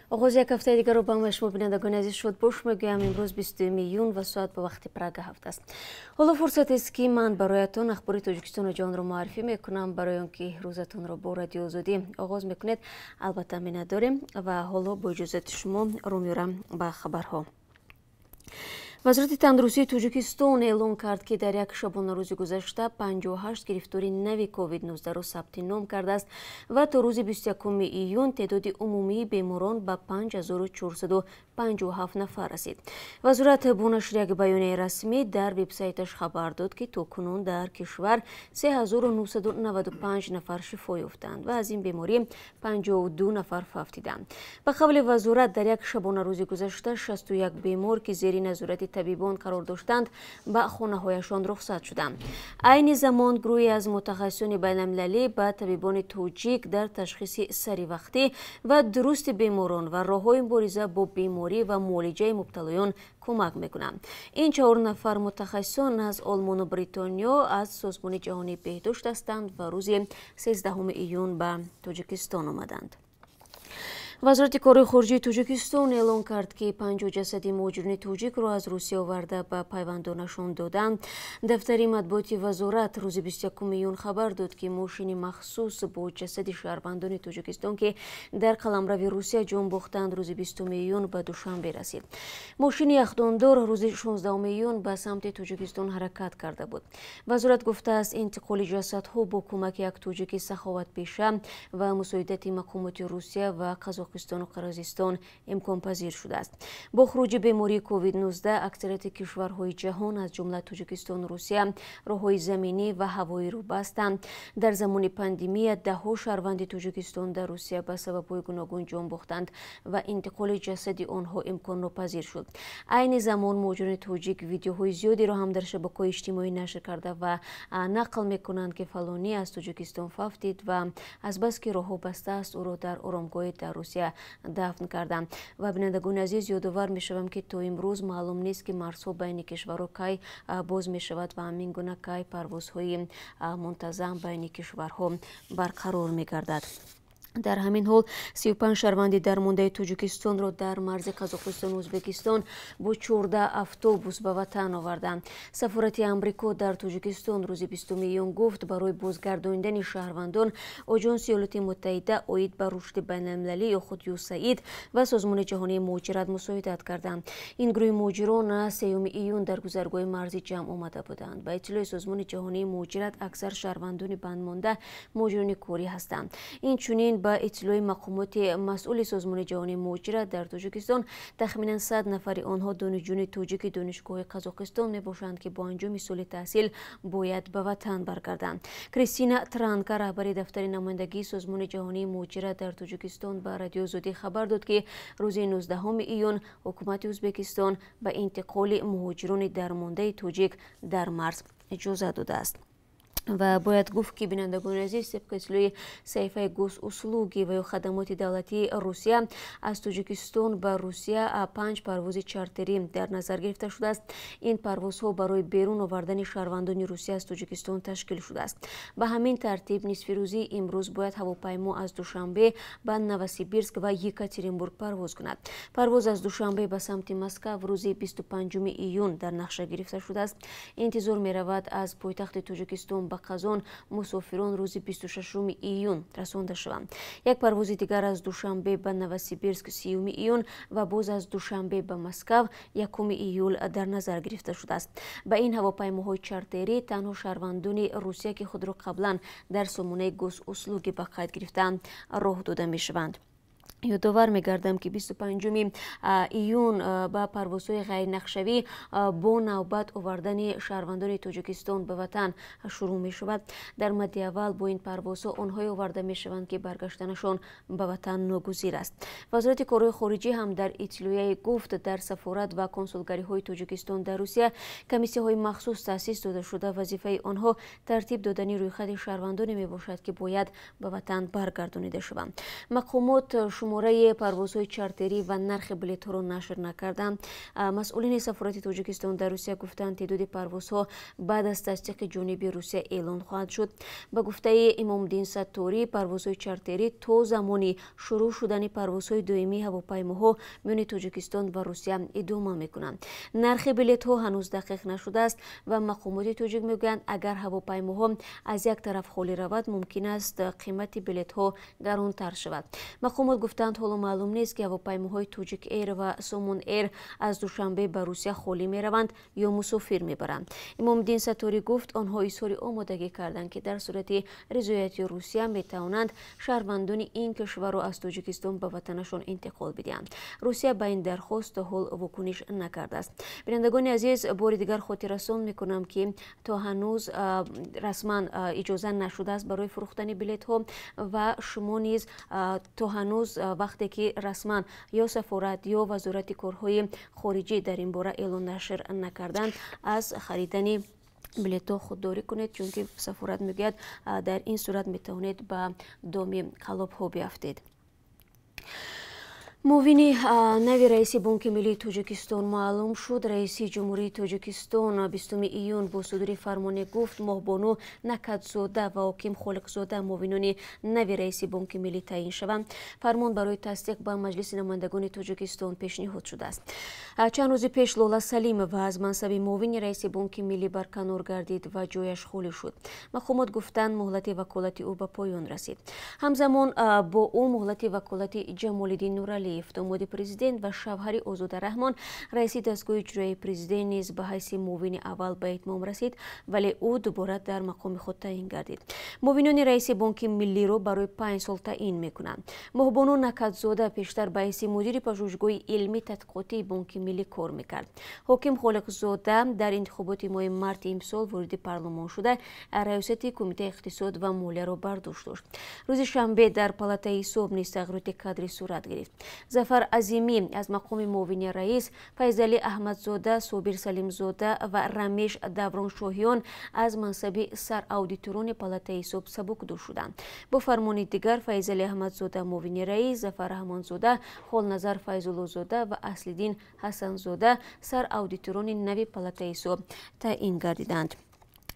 Оғози як ҳафтаи дигарро ба ҳамаи шумо, бинандагони азиз, шодбош мегӯям. Имрӯз 20 июн ва соат ба вақти Прага 7 аст. Ҳоло фурсатест, ки ман бароятон ахбори Тоҷикистону ҷаҳонро муаррифӣ мекунам. Барои он ки рӯзатонро бо Радио Озодӣ оғоз мекунед, албатта миннатдорем. Ва ҳоло бо иҷозати шумо рӯ меорам ба хабарҳо. Вазорати тандурустии Тоҷикистон эълон кард, ки дар як шабонарӯзи гузашта 58 гирифтори нави COVID-19-ро сабти ном кардааст ва то рӯзи 21 июн теъдоди умумии беморон ба 5457 нафар расид. Вазорат бо нашри як баёнияи расмӣ дар вебсайташ хабар дод, ки то кунун дар кишвар 3995 нафар шифо ёфтанд ва аз ин беморӣ 52 нафар фавтиданд. Ба қавли вазорат, дар як шабонарӯзи гузашта 61 бемор, ки зери назорати табибон қарор доштанд, ба хонаҳояшон рухсат шуданд. Айни замон гурӯҳе аз мутахассисони байналмилалӣ ба табибони тоҷик дар ташхиси саривақтӣ ва дурусти беморон ва роҳҳои мубориза бо беморӣ ва муолиҷаи мубталоён кӯмак мекунанд. Ин 4 нафар мутахассисон аз Олмону Бритониё аз Созмони ҷаҳонии беҳдошт ҳастанд ва рӯзи 13 июн ба Тоҷикистон омаданд. Вазорати корҳои хориҷии Тоҷикистон эълон кард, ки 50 ҷасади муҳоҷирони тоҷикро аз Русия оварда ба пайвандонашон доданд. Дафтари матбуоти вазорат рӯзи 21 июн хабар дод, ки мошини махсус бо ҷасади шаҳрвандони Тоҷикистон, ки дар қаламрави Русия ҷон бохтанд, рӯзи 20 июн ба Душанбе расид. Мошини яхдондор рӯзи 16 июн ба самти Тоҷикистон ҳаракат карда буд. Вазорат гуфтааст, интиқоли ҷасадҳо бо кӯмаки як тоҷики саховатпеша ва мусоидати мақомоти Русия ва Қазоқистону Қирғизистон имконпазир шудааст. Бо хуруҷи бемории COVID-19 аксарияти кишварҳои ҷаҳон, аз ҷумла Тоҷикистону Русия, роҳҳои заминӣ ва ҳавоиро бастанд. Дар замони пандемия даҳҳо шаҳрванди Тоҷикистон дар Русия ба сабабҳои гуногун ҷон бохтанд ва интиқоли ҷасади онҳо имконнопазир шуд. Айни замон муҳоҷирони тоҷик видеоҳои зиёдеро ҳам дар шабакаҳои иҷтимоӣ нашр карда ва нақл мекунанд, ки фалонӣ аз Тоҷикистон фавтид ва азбаски роҳҳо баста аст, ӯро дар оромгоҳе дар Русия дафн карданд. Ва, бинандагони азиз, ёдовар мешавам, ки то имрӯз маълум нест, ки марзҳо байни кишварҳо кай боз мешавад ва ҳамин гуна кай парвозҳои мунтазам байни кишварҳо барқарор мегардад. Дар ҳамин ҳол 35 шаҳрванди дармондаи Тоҷикистонро дар марзи Қазоқистону Ӯзбекистон бо 14 автобус ба ватан оварданд. Сафорати Амрико дар Тоҷикистон рӯзи 20 июн гуфт, барои бозгардонидани шаҳрвандон Оҷонси Иёлоти Муттаҳида оид ба рушди байналмилалӣ ё худ ЮСАИД ва Созмони ҷаҳонии муҳоҷират мусоидат карданд. Ин гурӯҳи муҳоҷирон 3 июн дар гузаргоҳи марзӣ ҷамъ омада буданд. Ба иттилои Созмони ҷаҳонии муҳоҷират, аксар шаҳрвандони бандмонда муҳоҷирони корӣ ҳастанд. Инчунин ба иттилои мақомоти масъули Созмони ҷаҳонии муҳоҷират дар Тоҷикистон, тахминан 100 нафари онҳо донишҷӯёни тоҷики донишгоҳи Қазоқистон мебошанд, ки бо анҷоми соли таҳсил бояд ба ватан баргарданд. Кристина Транка, раҳбари дафтари намояндагии Созмони ҷаҳонии муҳоҷират дар Тоҷикистон, ба Радио Озодӣ хабар дод, ки рӯзи 19 июн ҳукумати Ӯзбекистон ба интиқоли муҳоҷирони дармондаи тоҷик дар марз иҷозат додааст. Ва бояд гуфт, ки, бинандагони азиз, тибқи иттилои саҳифаи Госуслуги ва ё хадамоти давлатии Русия, аз Тоҷикистон ба Русия 5 парвози чартерӣ дар назар гирифта шудааст. Ин парвозҳо барои берун овардани шаҳрвандони Русия аз Тоҷикистон ташкил шудааст. Ба ҳамин тартиб, нисфирӯзии имрӯз бояд ҳавопаймо аз Душанбе ба Новосибирск ва Екатеринбург парвоз кунад. Парвоз аз Душанбе ба самти Москав рӯзи 25 июн дар нақша гирифта шудааст. Интизор меравад, аз пойтахти Тоҷикистон ба Қазон мусофирон рӯзи 26 июн расонда шаванд. Як парвози дигар аз Душанбе ба Новосибирск 30 июн ва боз аз Душанбе ба Москав 1 июл дар назар гирифта шудааст. Ба ин ҳавопаймоҳои чартерӣ танҳо шаҳрвандони Русия, ки худро қаблан дар сомонаи Госуслуги ба қайд гирифтаанд, роҳ дода мешаванд. Ёдовар мегардам, ки 25 июн ба парвозҳои ғайрнақшавӣ бо навбат овардани шаҳрвандони Тоҷикистон ба ватан шурӯъ мешавад. Дар мадди аввал бо ин парвозҳо онҳое оварда мешаванд, ки баргаштанашон ба ватан ногузир аст. Вазорати корҳои хориҷӣ ҳам дар иттилояе гуфт, дар сафорат ва консулгариҳои Тоҷикистон дар Русия комиссияҳои махсус таъсис дода шуда, вазифаи онҳо тартиб додани рӯйхати шаҳрвандоне мебошад, ки бояд ба ватан баргардонида шаванд. Мақомот Шумораи парвозҳои чартерӣ ва нархи билетҳоро нашр накарданд. Масъулини сафорати Тоҷикистон дар Русия гуфтанд, теъдоди парвозҳо баъд аз тасдиқи ҷониби Русия эълон хоҳад шуд. Ба гуфтаи Имомдин Сатторӣ, парвозҳои чартерӣ то замони шурӯъ шудани парвозҳои доимии ҳавопаймоҳо миёни Тоҷикистон ва Русия идома мекунанд. Нархи билетҳо ҳанӯз дақиқ нашудааст ва мақомоти тоҷик мегӯянд, агар ҳавопаймоҳо аз як тараф холӣ равад, мумкин аст қимати билетҳо гаронтар шавад. Мақомот гуфтанд, ҳоло маълум нест, ки ҳавопаймоҳои Тоҷик Эйр ва Сомон Эйр аз Душанбе ба Русия холӣ мераванд ё мусофир мебаранд. Имомдин Сатторӣ гуфт, онҳо изҳори омодагӣ карданд, ки дар сурати ризояти Русия метавонанд шаҳрвандони ин кишварро аз Тоҷикистон ба ватанашон интиқол бидиҳанд. Русия ба ин дархост то ҳол вокуниш накардааст. Бинандагони азиз, бори дигар хотиррасон мекунам, ки то ҳанӯз расман иҷоза нашудааст барои фурӯхтани билетҳо ва шумо низ то ҳанӯз вақте ки расман ё сафорат ё вазорати корҳои хориҷӣ дар ин бора эълон нашр накарданд, аз харидани билетҳо худдорӣ кунед, чунки сафорат мегӯяд, дар ин сурат метавонед ба доми қаллобҳо биафтед. Муовини нави раиси Бонки миллии Тоҷикистон маълум шуд. Раиси Ҷумҳурии Тоҷикистон 20 июн бо судури фармоне гуфт, Моҳбону Накатзода ва Ҳоким Холиқзода муовинони нави раиси Бонки миллӣ таъин шаванд. Фармон барои тасдиқ ба Маҷлиси намояндагони Тоҷикистон пешниҳод шудааст. Чанд рӯзи пеш Лола Салимова аз мансаби муовини раиси Бонки миллӣ барканор гардид ва ҷояш холӣ шуд. Мақомот гуфтанд, муҳлати ваколати ӯ ба поён расид. Ҳамзамон бо ӯ муҳлати ваколати Ҷамолиддин Нуралиев, домоди президент ва шавҳари Озода Раҳмон, раиси дастгоҳи иҷроияи президент, низ ба ҳайси муовини аввал ба итмом расид, вале ӯ дубора дар мақоми худ таъин гардид. Муовинони раиси Бонки миллиро барои 5 сол таъин мекунанд. Моҳбону Накатзода пештар ба ҳайси мудири пажӯҳишгоҳи илмӣ тадқиқотии Бонки миллӣ кор мекард. Ҳоким Холиқзода дар интихоботи моҳи марти имсол вориди парлумон шуда, раёсати Кумитаи иқтисод ва молияро бар дӯш дошт. Рӯзи шанбе дар палатаи ҳисоб низ тағйироти кадрӣ сурат гирифт. Зафар Азимӣ аз мақоми муовини раис, Файзалӣ Аҳмадзода, Собир Салимзода ва Рамеш Давроншоҳиён аз мансаби сараудиторони палатаи ҳисоб сабукдӯш шуданд. Бо фармони дигар Файзалӣ Аҳмадзода муовини раис, Зафар Раҳмонзода, Холназар Файзуллозода ва Аслиддин Ҳасанзода сараудиторони нави палатаи ҳисоб таъин гардиданд.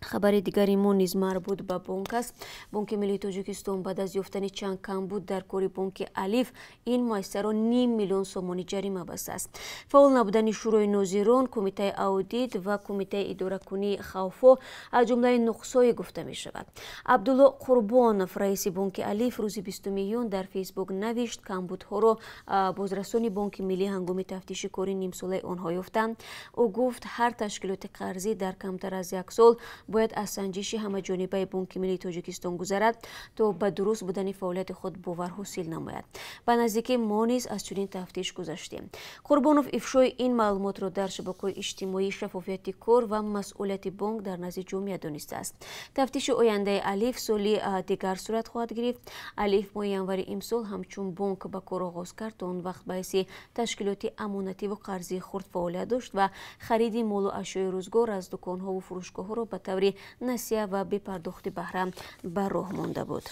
Хабари дигари мо низ марбут ба бонк аст. Бонки миллии Тоҷикистон баъд аз ёфтани чанд камбуд дар кори бонки Алиф ин муассисаро 500 000 сомонӣ ҷарима бастааст. Фаъол набудани Шӯрои нозирон, Кумитаи аудит ва Кумитаи идоракунии хавфҳо аз ҷумлаи нуқсҳое гуфта мешавад. Абдулло Қурбонов, раиси бонки Алиф, рӯзи 20 июн дар Фейсбук навишт, камбудҳоро бозрасони Бонки миллӣ ҳангоми тафтиши кори нимсолаи онҳо ёфтанд. Ӯ гуфт, ҳар ташкилоти қарзӣ дар камтар аз як сол бояд аз санҷиши ҳамаҷонибаи Бонки миллии Тоҷикистон гузарад, то ба дуруст будани фаъолияти худ бовар ҳосил намояд. Ба наздикӣ мо низ аз чунин тафтиш гузаштем. Қурбонов ифшои ин маълумотро дар шабакаҳои иҷтимоӣ шаффофияти кор ва масъулияти бонк дар назди ҷомеа донистааст. Тафтиши ояндаи Алиф соли дигар сурат хоҳад гирифт. Алиф моҳи январи имсол ҳамчун бонк ба кор оғоз кард. То он вақт ба ҳайси ташкилоти амонативу қарзии хурд фаъолият дошт ва хариди молу ашёи рӯзгор аз дуконҳову фурӯшгоҳҳоро ба таври насия ва бепардохти баҳра ба роҳ монда буд.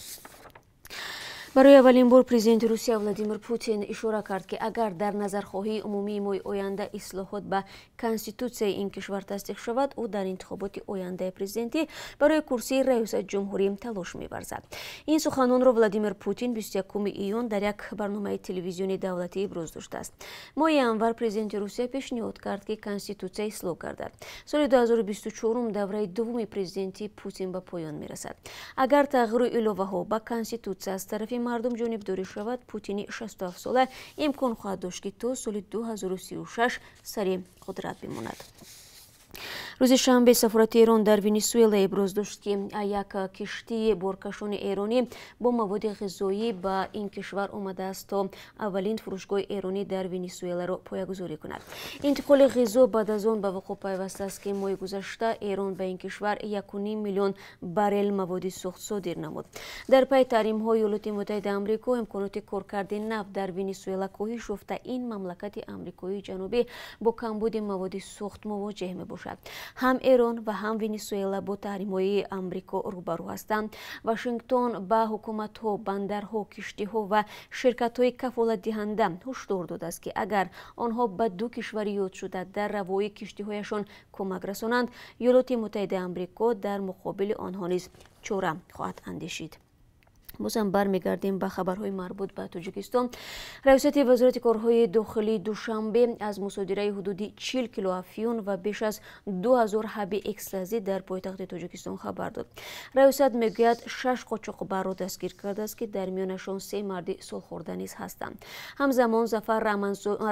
Барои аввалин бор президенти Русия Владимир Путин ишора кард, ки агар дар назархоҳии умумии моҳи оянда ислоҳот ба конститутсияи ин кишвар тасдиқ шавад, ӯ дар интихоботи ояндаи президентӣ барои курсии раёсат ҷумҳурӣ талош меварзад. Ин суханонро Владимир Путин 21 июн дар як барномаи телевизиони давлатӣ иброз доштааст. Моҳи январ президенти Русия пешниҳод кард, ки конститутсия ислоҳ гардад. Соли 2024 давраи дуввуми президентии Путин ба поён мерасад. Агар тағйиру иловаҳо ба конститутсия аз тарафи мардум ҷонибдорӣ шавад, Путини 67-сола имкон хоҳад дошт, ки то соли 2036 сари қудрат бимонад. Рӯзи шанбе сафорати Эрон дар Венесуэла иброз дошт, ки як киштии боркашони эронӣ бо маводи ғизоӣ ба ин кишвар омадааст, то аввалин фурӯшгоҳи эронӣ дар Венесуэларо поягузорӣ кунад. Интиқоли ғизо баъд аз он ба вуқӯъ пайвастааст, ки моҳи гузашта Эрон ба ин кишвар 1,5 миллион баррел маводи сӯхт содир намуд. Дар пайи таҳримҳои Иёлоти Муттаҳидаи Амрико имконоти коркарди нафт дар Венесуэла коҳиш ёфта, ин мамлакати Амрикои Ҷанубӣ бо камбуди маводи сӯхт мувоҷеҳ мебошад. Ҳам Эрон ва ҳам Венесуэла бо таҳримҳои Амрико рӯбарӯ ҳастанд. Вашингтон ба ҳукуматҳо, бандарҳо, киштиҳо ва ширкатҳои кафолатдиҳанда ҳушдор додааст, ки агар онҳо ба ду кишвари ёдшуда дар равои киштиҳояшон кӯмак расонанд, Иёлоти Муттаҳидаи Амрико дар муқобили онҳо низ чора хоҳад андешид. Бозам бармегардем ба хабарҳои марбут ба Тоҷикистон. Раёсати Вазорати корҳои дохилии Душанбе аз мусодираи ҳудуди 40 кило афюн ва беш аз 2000 ҳаби экстазӣ дар пойтахти Тоҷикистон хабар дод. Раёсат мегӯяд, шаш қочоқбарро дастгир кардааст, ки дар миёнашон се марди солхӯрда низ ҳастанд. Ҳамзамон Зафар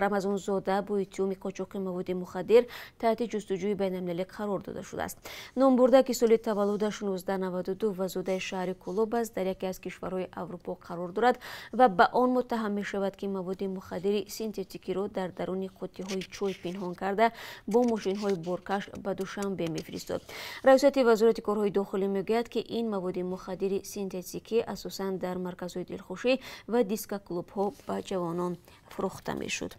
Рамазонзода бо иттиҳоми қочоқи маводи мухаддир таҳти ҷустуҷӯи байналмилалӣ қарор дода шудааст. Номбурда, ки соли таваллудаш 1992 ва зодаи шаҳри Кӯлоб аст, дар яке аз кишварҳои Аврупо қарор дорад ва ба он муттаҳам мешавад, ки маводи мухаддири синтетикиро дар даруни қуттиҳои чой пинҳон карда, бо мошинҳои боркаш ба Душанбе мефиристод. Раёсати Вазорати корҳои дохилӣ мегӯяд, ки ин маводи мухаддири синтетикӣ асосан дар марказҳои дилхушӣ ва дискоклубҳо ба ҷавонон фурӯхта мешуд.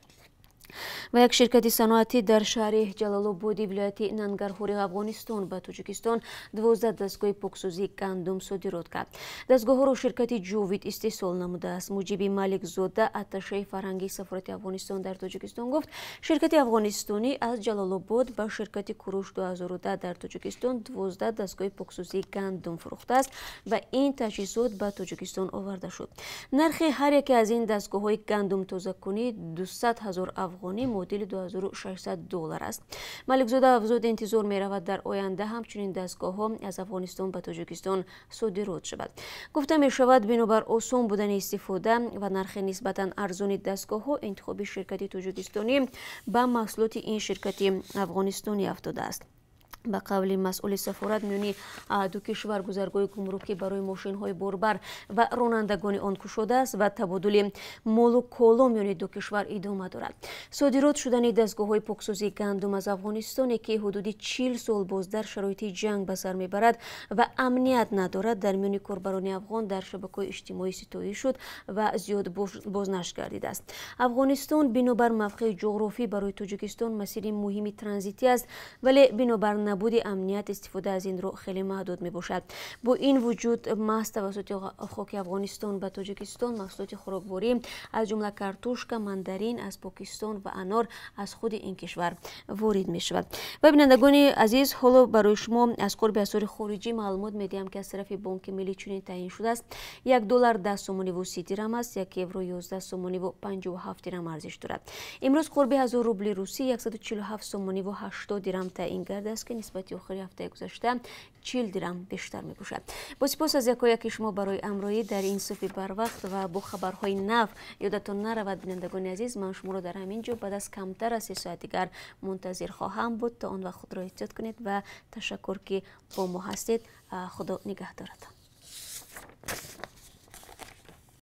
Ва як ширкати саноатӣ дар шаҳри Ҷалолободи вилояти Нангарҳори Афғонистон ба Тоҷикистон 12 дастгоҳи поксозии гандум содирот кард. Дастгоҳҳоро ширкати Ҷовид истеҳсол намудааст. Муҷиби Маликзода, атташаи фарҳангии сафорати Афғонистон дар Тоҷикистон, гуфт, ширкати афғонистонӣ аз Ҷалолобод ба ширкати Куруш 2010 дар Тоҷикистон 12 дастгоҳи поксозии гандум фурӯхтааст ва ин таҷҳизот ба Тоҷикистон оварда шуд. Нархи ҳар яке аз ин дастгоҳҳои гандумтозакунӣ 200 ҳазор афғонӣ, муодили 2600 доллар аст. Маликзода афзуд, интизор меравад, дар оянда ҳамчунин дастгоҳҳо аз Афғонистон ба Тоҷикистон содирот шавад. Гуфта мешавад, бинобар осон будани истифода ва нархи нисбатан арзони дастгоҳҳо, интихоби ширкати тоҷикистонӣ ба маҳсулоти ин ширкати афғонистонӣ афтодааст. Ба қавли масъули сафорат, миёни ду кишвар гузаргоҳи гумрукӣ барои мошинҳои борбар ва ронандагони он кушодааст ва табодули молу коло миёни ду кишвар идома дорад. Содирот шудани дастгоҳҳои поксозии гандум аз Афғонистоне, ки ҳудуди 40 сол боз дар шароити ҷанг ба сар мебарад ва амният надорад, дар миёни корбарони афғон дар шабакаҳои иҷтимоӣ ситоиш шуд ва зиёд бознашр гардидааст. Афғонистон бинобар мавқеи ҷуғрофӣ барои Тоҷикистон масири муҳими транзитӣ аст, вале бинобар набуди амният истифода аз ин роҳ хеле маҳдуд мебошад. Бо ин вуҷуд, маҳз тавассути хоки Афғонистон ба Тоҷикистон маҳсулоти хӯрокворӣ, аз ҷумла картошка, мандарин аз Покистон ва анор аз худи ин кишвар ворид мешавад. Ва бинандагони азиз, ҳоло барои шумо аз қурби асъори хориҷӣ маълумот медиҳам, ки аз тарафи Бонки Миллӣ чунин таъин шудааст. 1 доллар 10 сомониву 30 дирам аст, 1 евро 11 сомониву 57 дирам арзиш дорад. Имрӯз қурби 1000 рубли русӣ 147 сомониву 80 дирам таъин гардааст, ки нисбати охири ҳафтаи гузашта 40 дирам бештар мебошад. Бо сипос аз якояки шумо барои ҳамроҳӣ дар ин субҳи барвақт ва бо хабарҳои нав. Ёдатон наравад, бинандагони азиз, ман шуморо дар ҳамин ҷо баъд аз камтар аз 3 соат дигар мунтазир хоҳам буд. То он вақт худро эҳтиёт кунед ва ташаккур, ки бо мо ҳастед. Худо нигаҳдоратон.